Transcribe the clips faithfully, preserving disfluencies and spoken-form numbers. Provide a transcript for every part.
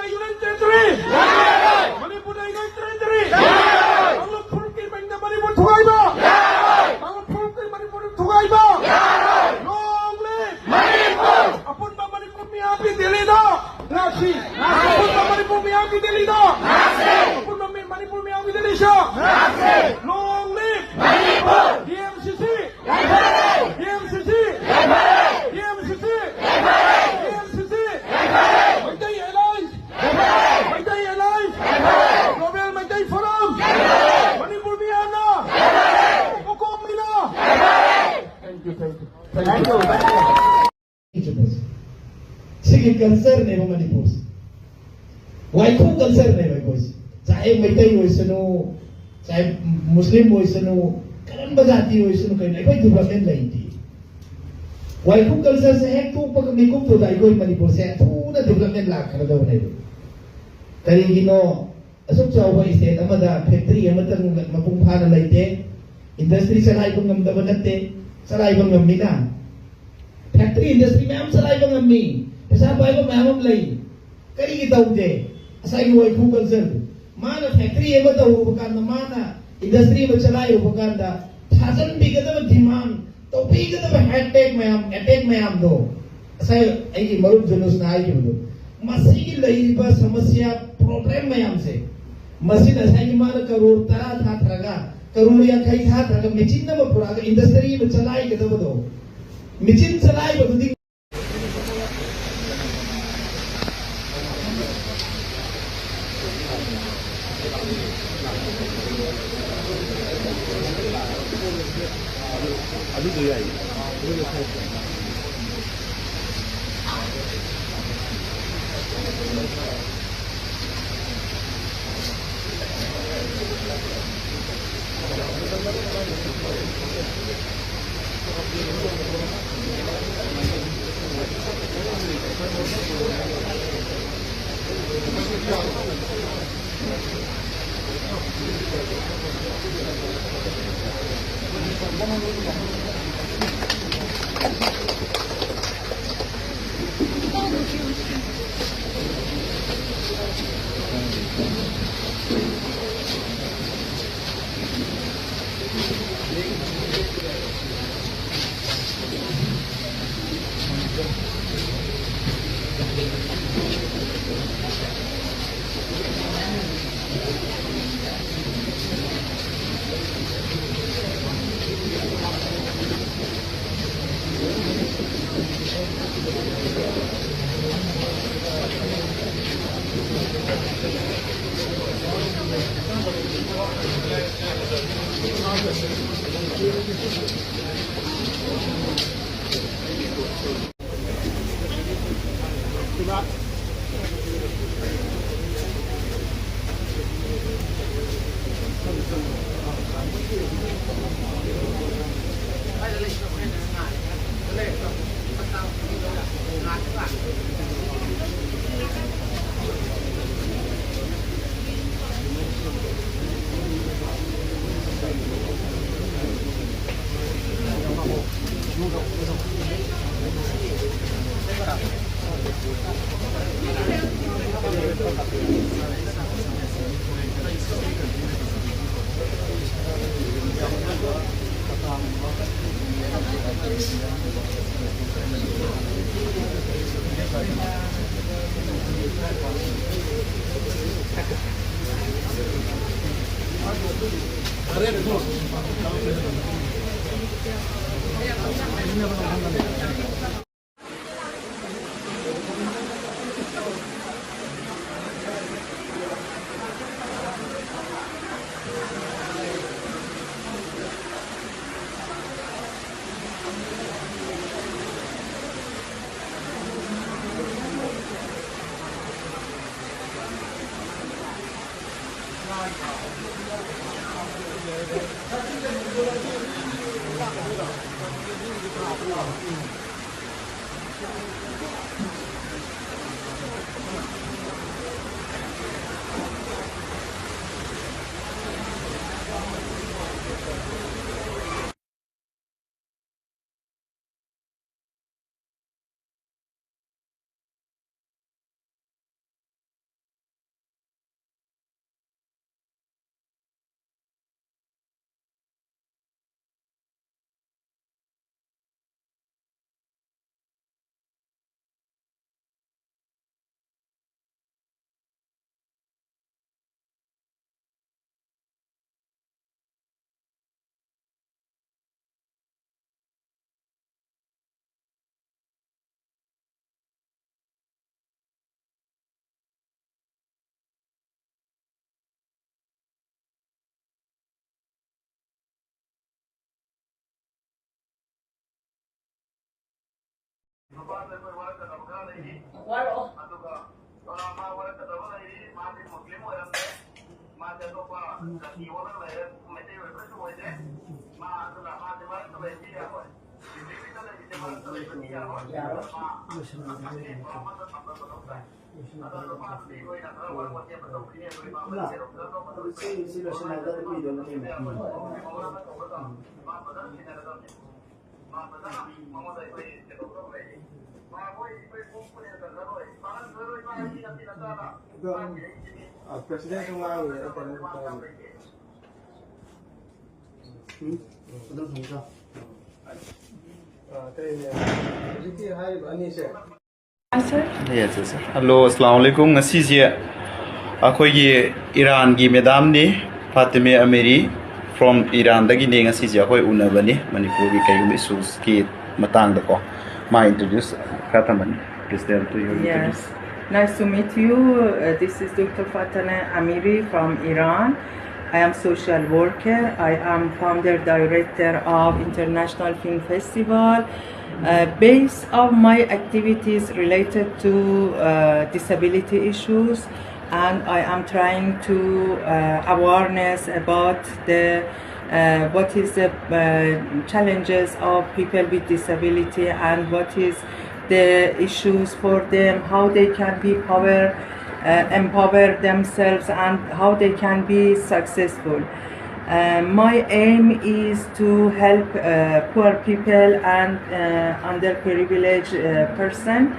Union Territory! ꯃꯅꯤꯄꯨꯔꯗ Union Territory! ꯀꯥꯡꯂꯨꯞ ꯐꯨꯔꯨꯞꯀꯤ ꯃꯤꯡꯗ ꯃꯅꯤꯄꯨꯔ ꯊꯨꯒꯥꯏꯕ! ꯀꯥꯡꯂꯨꯞ ꯐꯨꯔꯨꯞꯀꯤ ꯃꯅꯤꯄꯨꯔ ꯊꯨꯒꯥꯏꯕ! Long live! ꯃꯅꯤꯄꯨꯔ! ꯑꯄꯨꯟꯕ ꯃꯅꯤꯄꯨꯔ ꯃꯤꯌꯥꯝꯒꯤ ꯗꯦꯜꯂꯤꯗ ꯉꯥꯛꯁꯤ! ꯑꯄꯨꯟꯕ ꯃꯅꯤꯄꯨꯔ ꯃꯤꯌꯥꯝꯒꯤ ꯗꯦꯜꯂꯤꯗ! ꯑꯄꯨꯟꯕ ꯃꯤ-, ꯃꯅꯤꯄꯨꯔ ꯃꯤꯌꯥꯝꯒꯤ ꯗꯦꯜꯂꯤꯗ! Long live! Manipur! T M C ꯁꯤ! ꯇꯤ ꯑꯦꯝ ꯁꯤ ꯁꯤ! ꯇꯤ ꯑꯦꯝ ꯁꯤ ꯁꯤ! ꯇꯤ ꯑꯦꯝ ꯁꯤ ꯁꯤ! Meitei Alliance! Meitei Alliance! Global Meitei Forum! Manipur ꯃꯤꯌꯥꯝꯅ! ꯃꯀꯣꯛ ꯃꯤꯅ! Thank you, thank you. Thank you. ꯁꯤꯒꯤ cultureꯅꯦꯕ ꯃꯅꯤꯄꯨꯔꯁꯦ꯫ ꯋꯥꯏꯈꯨ cultureꯅꯦꯕ ꯑꯩꯈꯣꯏꯁꯦ꯫ ꯆꯥꯍꯦ ꯃꯩꯇꯩ ꯑꯣꯏꯁꯅꯨ, ꯆꯥꯍꯦ ꯃꯨꯁꯂꯤꯝ ꯑꯣꯏꯁꯅꯨ, ꯀꯔꯝꯕ ꯖꯥꯇꯤ ꯑꯣꯏꯁꯅꯨ, ꯀꯩꯅꯣ, ꯑꯩꯈꯣꯏ development ꯂꯩꯇꯦ꯫ ꯋꯥꯏꯈꯨ cultureꯁꯦ ꯍꯦꯛ ꯇꯣꯛꯄꯒ ꯃꯤꯀꯨꯞꯇꯨꯗ ꯑꯩꯈꯣꯏ ꯃꯅꯤꯄꯨꯔꯁꯦ ꯊꯨꯅ development ꯂꯥꯛꯀꯗꯕꯅꯦꯕ꯫ ꯀꯔꯤꯒꯤꯅꯣ? ꯑꯁꯨꯛ ꯆꯥꯎꯕ state ꯑꯃꯗ factory ꯑꯃꯇꯪ ꯃꯄꯨꯡ ꯐꯥꯅ ꯂꯩꯇꯦ꯫ Industry ꯆꯂꯥꯏꯕ ꯉꯝꯗꯕ ꯅꯠꯇꯦ, ꯆꯂꯥꯏꯕ ꯉꯝꯃꯤꯅ꯫ Factory industry ꯃꯌꯥꯝ ꯆꯂꯥꯏꯕ ꯉꯝꯃꯤ, ꯄꯩꯁꯥ ꯄꯥꯏꯕ ꯃꯌꯥꯝ ꯑꯃ ꯂꯩ꯫ ꯀꯔꯤꯒꯤ ꯇꯧꯗꯦ? ꯉꯁꯥꯏꯒꯤ ꯋꯥꯏꯈꯨ culture꯫ ꯃꯥꯅ factory ꯑꯃ ꯇꯧꯔꯨꯕ ꯀꯥꯟꯗ, ꯃꯥꯅ industry ꯑꯃ ꯆꯂꯥꯏꯔꯨꯕ ꯀꯥꯟꯗ, ꯊꯥꯖꯟꯕꯤꯒꯗꯕ demand, ꯇꯧꯕꯤꯒꯗꯕ attack ꯃꯌꯥꯝ, attack ꯃꯌꯥꯝꯗꯣ, ꯉꯁꯥꯏ ꯑꯩꯒꯤ ꯃꯔꯨꯞ ꯖꯨꯅꯨꯁꯅ ꯍꯥꯏꯈꯤꯕꯗꯣ, ꯃꯁꯤꯒꯤ ꯂꯩꯔꯤꯕ ꯁꯃꯁ꯭ꯌꯥ, problem ꯃꯌꯥꯝꯁꯦ, ꯃꯁꯤꯅ ꯉꯁꯥꯏꯒꯤ ꯃꯥꯅ ꯀꯔꯣꯔ ꯇꯔꯥ ꯊꯥꯊꯔꯒ, ꯀꯔꯣꯔ ꯌꯥꯡꯈꯩ ꯊꯥꯊꯔꯒ, ꯃꯦꯆꯤꯟ ꯑꯃ ꯄꯨꯔꯛꯑꯒ industry ꯑꯃ ꯆꯂꯥꯏꯒꯗꯕꯗꯣ, ꯃꯦꯆꯤꯟ ꯆꯂꯥꯏꯕꯗꯨꯗꯤ ꯑꯗꯨꯗꯣ ꯌꯥꯏꯌꯦ꯫ ꯑꯗꯣ, ꯑ, president ꯁꯨ ꯉꯥꯡꯉꯤꯉꯩꯗ ꯀꯩꯅꯣꯝ ꯇꯧꯔꯤ꯫ ꯎꯝ? ꯑꯗꯨꯝ ꯊꯝꯖꯧ꯫ ꯑ, ꯀꯩꯅꯦ, ꯍꯧꯖꯤꯛꯀꯤ ꯍꯥꯏꯔꯤꯕ ꯑꯅꯤꯁꯦ꯫ Yes, yes, sir. Hello, ꯑꯁꯂꯥꯃꯨ ꯑꯂꯥꯏꯀꯨꯝ꯫ ꯉꯁꯤꯁꯦ ꯑꯩꯈꯣꯏꯒꯤ ꯏꯔꯥꯟꯒꯤ ꯃꯦꯗꯥꯝꯅꯤ, ꯐꯥꯇꯤꯃꯦ ꯑꯃꯤꯔꯤ, from ꯏꯔꯥꯟꯗꯒꯤꯅꯦ꯫ ꯉꯁꯤꯁꯦ ꯑꯩꯈꯣꯏ ꯎꯅꯕꯅꯤ ꯃꯅꯤꯄꯨꯔꯒꯤ ꯀꯩꯒꯨꯝꯕ issues ꯀꯤ ꯃꯇꯥꯡꯗꯀꯣ꯫ ꯃꯥ introduce ꯈꯔ ꯊꯝꯃꯅꯤ꯫ Please tell to your introduce. Yes. Nice to meet you. Uh, this is Doctor Fatane Amiri from Iran. I am social worker. I am founder director of International Film Festival. Uh, base of my activities related to uh, disability issues, and I am trying to uh, awareness about the uh, what is the uh, challenges of people with disability and what is the issues for them, how they can be power, uh, empower themselves, and how they can be successful. Uh, my aim is to help uh, poor people and uh, underprivileged uh, person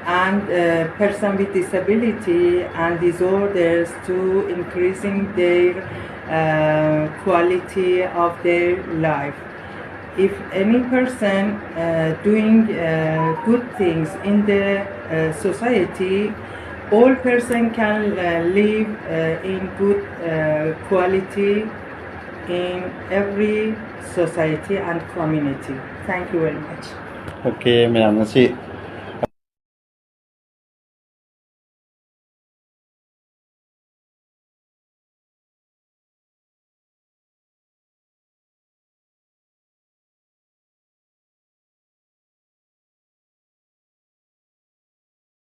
and uh, person with disability and disorders to increasing their uh, quality of their life. If any person uh, doing uh, good things in the uh, society, all person can uh, live uh, in good uh, quality in every society and community. Thank you very much. Okay, ꯃꯌꯥꯝ, ꯉꯁꯤ